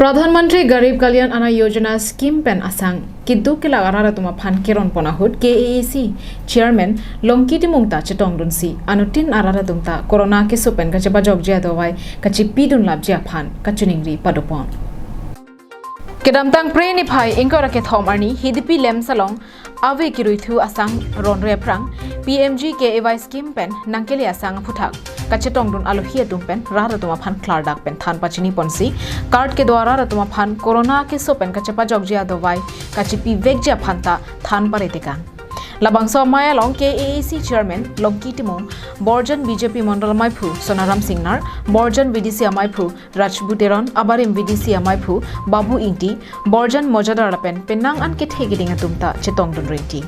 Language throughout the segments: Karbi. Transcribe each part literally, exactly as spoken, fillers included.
Pradhan Mantri Garib Kalyan Anna Yojana scheme pen asang keduk kelak arat atum aphan keron pon ahut K A A C Chairman Longki Timung ta chetongdunsi anuttin arat atum ta corona keso pen kachepajokji adovai kachipidun lapji aphan kachiningri padopon. Kedamtang Phre niphai ingkoi ra kethom arni Hidipi LAMPS along ave kiruithu asang ronre aphrang P M G K A Y scheme pen nangkele asang aphuthak kachetongdun alohi atum pen rat atum aphan klardak pen than pachini ponsi card kedo arat atum aphan corona keso pen kachepajokji adovai kachipivekji aphan ta than paretekang. Labangso amei along K A A C Chairman Longki Timung, Borjan B J P Mondol Amaiphu Sonaram Singnar, Borjan V D C Amaiphu Rajbu Teron, abarim V D C Amaiphu Babu Ingti, Borjan Mojadar lapen penang an kethe keding atum ta chetongdun rinti.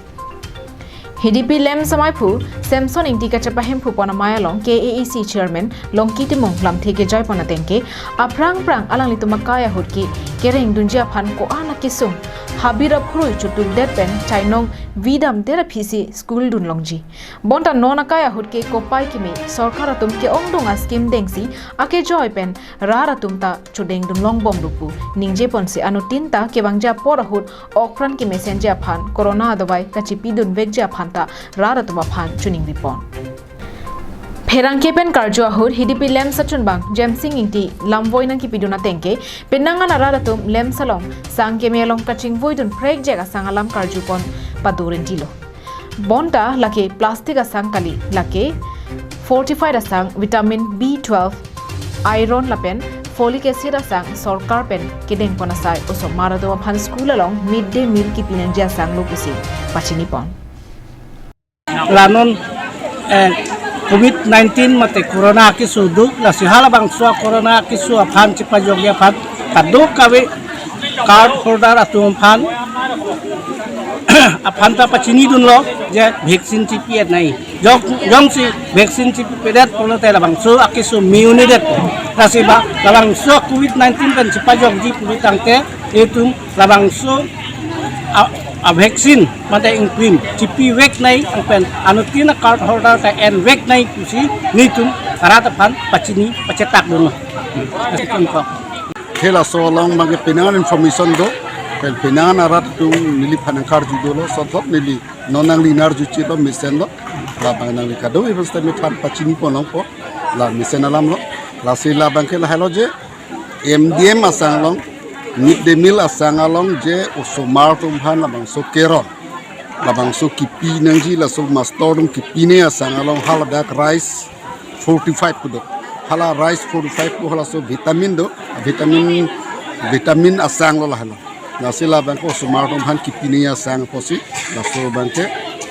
Hidipi LAMPS amaiphu Samson Ingti kachepahemphu pon amei along K A A C Chairman Longki Timung lamthe kejoi pon atengke aphrang phrang alanglitum akai ahut ke kerengdunji aphan ko-an akesung habir aphurui chutukdet pen chainong vidam tera phisi school dun longji. Bonta non akai ahut ke kopai keme sorkar atum ke-ongdung a-scheme dengsi akejoi pen rat atum ta chodengdun longbomlo pu ningje ponsi anuttin ta kevangji apor ahut okpran kemesenji aphan corona adovai kachipidunvekji aphan ta rat atum aphan chiningri pon. Pherangke pen karju ahut Hidipi LAMPS achunbang Jemsing Ingti lamvoi nangkipidun atengke penang an arat atum LAMPS along sang keme along kachingvoidun phrekjek asang alam karju pon pado rintilo. Bonta lake plastic asang kali, lake fortified asang, vitamin B twelve, iron lapen folic acid asang sorkar pen kedeng pon asai osomar atum aphan school along mid day meal kipi nangji asanglo pusi pachini pon. La non, eh, covid nineteen mate corona keso do, lasi halabangso corona keso aphan chepajokji aphan kadokave card holder atum aphan aphan ta pachinidunlo je vaccine chipi-et nai. Jong, jongsi vaccine chipipedet pulote labangso akeso me-un-edet. Lasi ba labangso covid nineteen pen chepajokji pulo tangte itum labangso a, a-vaccine mate ingprim chipivek nai lapen anuttin a-card holder ta envek nai pusi nelitum arat aphan pachini pachetakdunlo. Halaso along abangke penang an information do, pen penang an arat atum neliphan nangkarju dolo, sothot neli non nangli nangkarju chilo mesenlo, labang nangli kadokave sitame than pachini pon longpo, la mesen alamlo, lasi labangke lahelo je, M D M asang along, mid day meal asang along je osomar atum aphan labangso keron, labangso kipi nangji laso master atum kipine asang along haladak rice forty-five pu do. Hala rice forty-five pu halaso vitamin do, vitamin, vitamin asanglo lahelo. Lasi labangke osomar atum aphan kipine asang apotsi laso abangke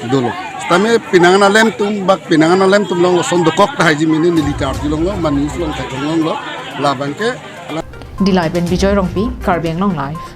dolo. Sitame penang an alam atum bak penang an alam atum along lason dokok tahai ji mene neli karju longlo, ma news along theklonglo, labangke. Dillai pen Bijoy Rongpi, Karbi Anglong Live.